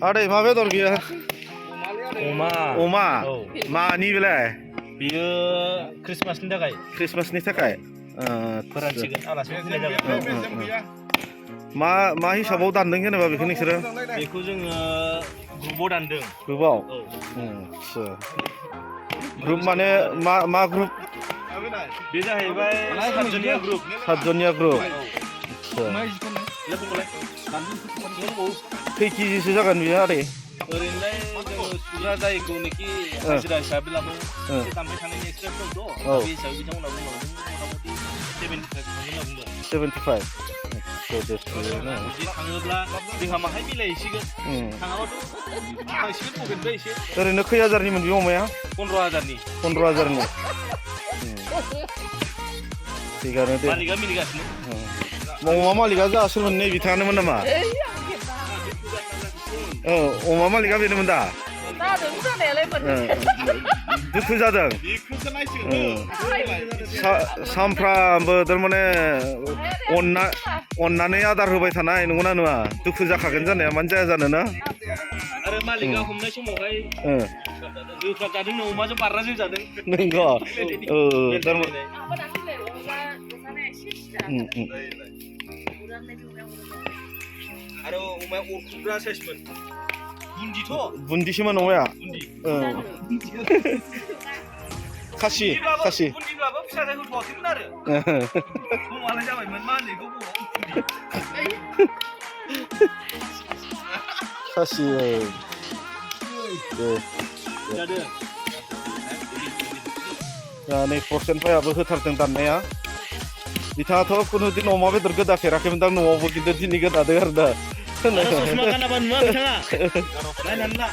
आदै मा बेदर बियो अमा मानि बेलाय बियो क्रिसमासनि थाखाय फोरानसिगोन आलासि फैनाय जाबाय मा हिसाबाव दानदों जेनेबा बेखौ नोंसोरो बेखौ जोङो ग्रुपाव दानदों ग्रुपाव ग्रुप माने मा ग्रुप बे जाहैबाय सातजनिया ग्रुप खै केजिसो जागोन बियो आदै ओरैनोलाय जोङो सुग्रा जायखौनोखि हाजिरा हिसाबै लाबो दामबाय थानायनि एक्सट्रा दं बे हिसाबै बिथांमोना बुंलांदों मथा मथि 75 75 थाङोब्ला जोंहा माहाय मिलायहैसिगोन थाङाबाथ' थांसिगोन बबेनिफ्राय एसे ओरैनो खै हाजारनिमोन बे अमाया 15,000 थिगानो दे मालिकआ मिनिगासिनो अमा मालिकआ जासोमोन नै बिथाङानोमोन नामा अमा मालिकआ बेनोमोन दा दुखु जादों सानफ्रामबो थारमाने अननानै आदार होबाय थानाय नंगौना नङा दुखु जाखागोन जानाया मानो जाया जानो ना आरो मालिकआ हमनाय समावहाय जोफ्रा जादों अमाजों बारना जों जादों नंगौ आरो अमाया अरखुग्रा साइसमोन बुन्दिसोमोन अमाया खासि बुन्दिब्लाबो फिसा होथ'वाखैमोन आरो समालाय जाबायमोन मा होनो खासि नै प्रसेन्टफायाबो होथारदों दाननाया बिथाङाथ' खुनु दिन अमा बेदर गोदाफेराखैमोन दां न'आवबो खिन्थु दिनै गोदादों आरो दा ससमा गानाबा नुवा बिथाङा नायनानै ला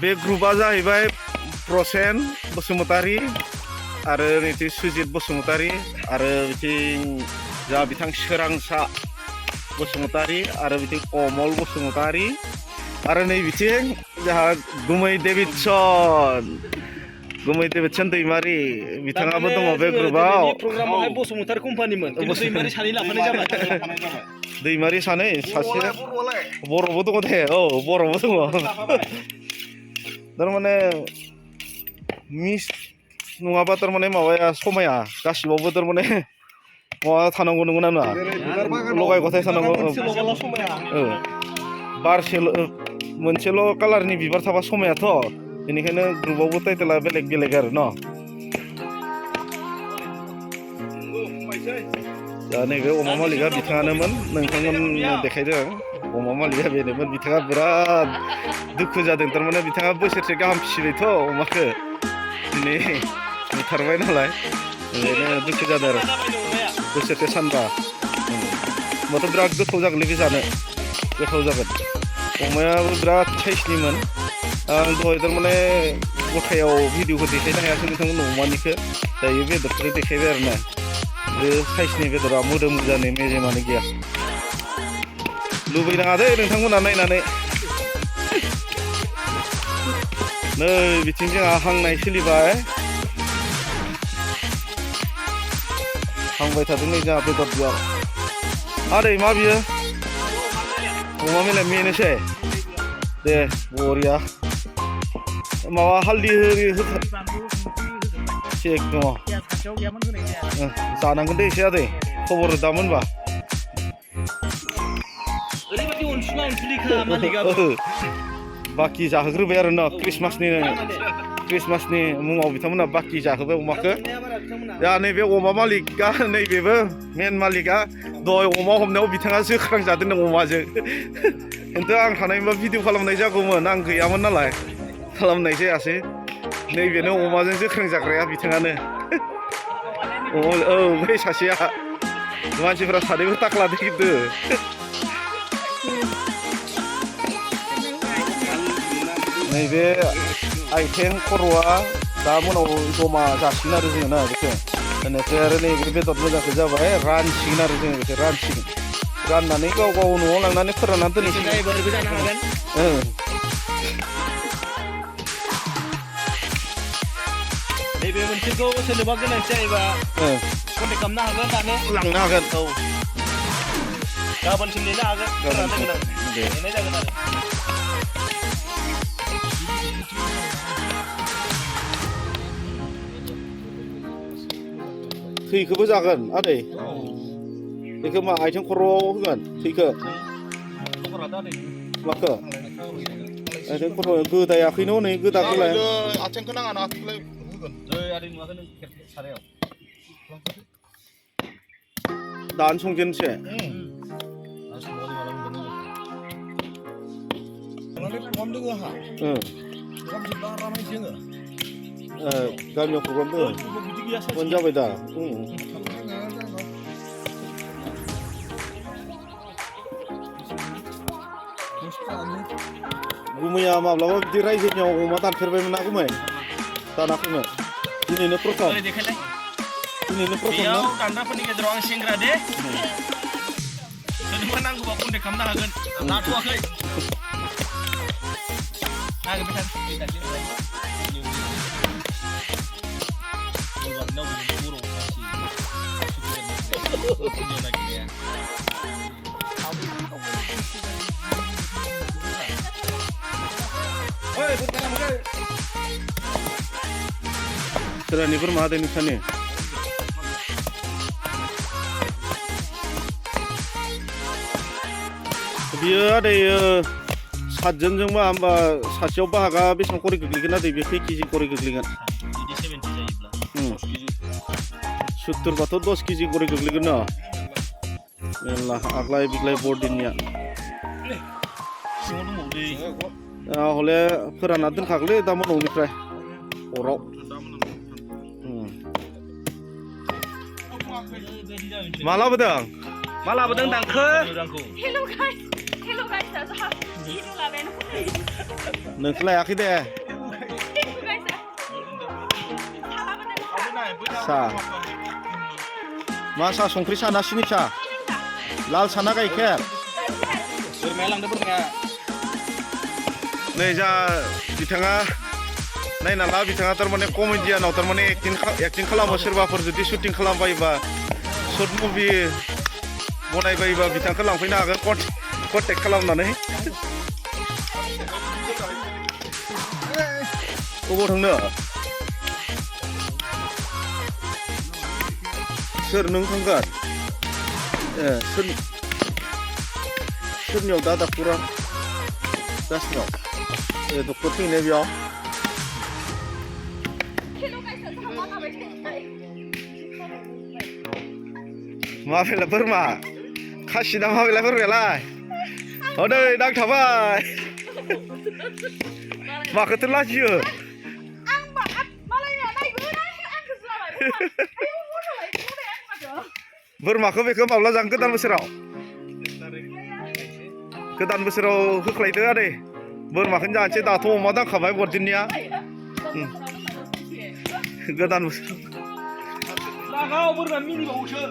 बे ग्रुपआ जाहैबाय प्रसेन बसुमतारी आरो नैथि सुजित बसुमतारी आरो बिथिं जा बिथां सोरांसा बसुमतारी आरो बिथिं अमल बसुमतारी आरो नै बिथिं जोंहा गुमै देभिडसन दैमारि बिथाङाबो दङ बे ग्रुपआव प्रग्रामावहाय बसुमतारी कम्पानिमोन दैमारि सानै लाफानाय जाबाय दैमारि सानै सासे बर'बो दङ दे बर'बो दङ थारमाने मिस नङाबा थारमाने माबाया समाया गासिबावबो थारमाने माबा थानांगौ नंगौना नङा लगाय गथाय थानांगौ मोनसेल' कालारनि बिबार थाबा समायाथ' बेनिखायनो ग्रुपआवबो टाइटेला बेलेग बेलेग आरो न दा नैबे अमा मालिकआ बिथाङानोमोन नोंथांमोननो देखायदों अमा मालिकआ बेनोमोन बिथाङा बिराद दुखु जादों थारमाने बिथाङा बोसोरसे गाहाम फिसिबायथ' अमाखौ दिनै बुथारबाय नालाय ओंखायनो दुखु जादों आरो बोसोरसे सानबा होमबाथ' बिराद गोथाव जागोनलै बे जानो गोथाव जागोन अमायाबो बिराद साइसनिमोन आं दहाय थारमाने गथायाव भिडिअखौ देखायनो हायासै नोंथांमोन अमानिखौ दायो बेदरखौ देखायबाय आरो ना बे साइसनि बेदरा मोदोम बुरजानि मेजेमानो गैया लुबैनाङा दे नोंथांमोना नायनानै नै बिथिं जोंहा हांनाय सोलिबाय हांबाय थादों नै जोंहा बेदर बियाव आदै मा बियो अमा मेलेम मेनोसै दे बरिया माबा हालदि थिग दङ जानांगोन दे एसे आदै खबर होदामोनबा बाखि जाहोग्रोबाय आरो ना क्रिसमासनि मुङाव बिथांमोना बाखि जाहोबाय अमाखौ दा नैबे अमा मालिकआ नैबेबो मेन मालिकआ दहाय अमा हमनायाव बिथाङा जोख्रांजादों अमाजों खिन्थु आं थानायबा भिडिअ खालामनाय जागौमोन आं गैयामोन नालाय खालामनाय जायासै नैबेनो अमाजों जोख्रांजाग्राया बिथाङानो बै सासेया मानसिफोरा सानैबो ताख्लादों खिन्थु नैबे आइथें खर'आ दा मोनाव जमा जासिगोन आरो जोङो ना बेखौ बेनिफ्राय आरो नैबे बेदर मोजांखौ जाबाय रानसिगोन आरो जोङो बेखौ राननानै गाव गाव न'आव लांनानै फोराननानै दोनसिगोन नैबे मोनसेखौ सोरनोबा गोनांथि जायोबा कन्टेक्ट खालामनो हागोन दानो लांनो हागोन गाबोनसिम नेनो हागोन गाबोनसिम। खोनादों दे। नेनाय जागोन आरो थैखौबो जागोन आदै थैखौ मा आथिं खर'आव होगोन थैखौ माखौ आथिं खर' गोदायाखैनो हनै गोदाखौलाय आथिंखौ नाङा ना आथिंखौलाय होगोन आदै नुवाखै नों सारायाव दानो संजेनसै गामियाव प्रग्राम दङ मोनजाबाय दा गुमैया माब्लाबा बिदि रायजोनियाव अमा दानफेरबायमोन ना गुमै दानाखैमोन दिनैनो प्रथम दिनैनो प्रथम ना बेयाव दान्दाफोरनि गेजेराव आं सेंग्रा दे सोरनोबा नांगौबा कन्टेक्ट खालामनो हागोन लाथ'वाखै नागिरबाय सोरानि बोरमा आदै नोंसानि बियो आदै सातजोंबा होमबा सासेयाव बाहागा बेसेबां करि गोग्लैगोन आदै बे खै केजि करि गोग्लैगोन 70 बाथ' 10 केजि करि गोग्लैगोन ना मेरला आग्लाय बिग्लाय बरदिननिया हले फोरानना दोनखागोनलै दा मोनावनिफ्राय अराव मा लाबोदों दांखो नोंखौ लायाखै दे सा मा सा संख्रि सा ना सिनि सा लाल सा ना गाइखेर नै जा बिथाङा नायना ला बिथाङा थारमाने कमेडियानाव थारमाने एक्टिं खालामो सोरबाफोर जुदि शुटिं खालामबायोबा शर्ट मुभि बनायबायोबा बिथांखौ लांफैनो हागोन कन्टेक्ट खालामनानै अबाव थांनो सोर नों थांगोन सोरनियाव दा डाक्टरा गासिनाव डक्टर फैनाय बेयाव माबेला बोरमा खासि ना माबेला बोरमायालाय हनै नांथाबाय माखौथो लाजियो बोरमाखौ बेखौ माब्ला जागोन गोदान बोसोराव होख्लायदो आदै बोरमाखौनो जानोसै दाथ' अमा दांखाबाय बरदिननिया गोदान बोसोराव बोरमा मिनिबावोसो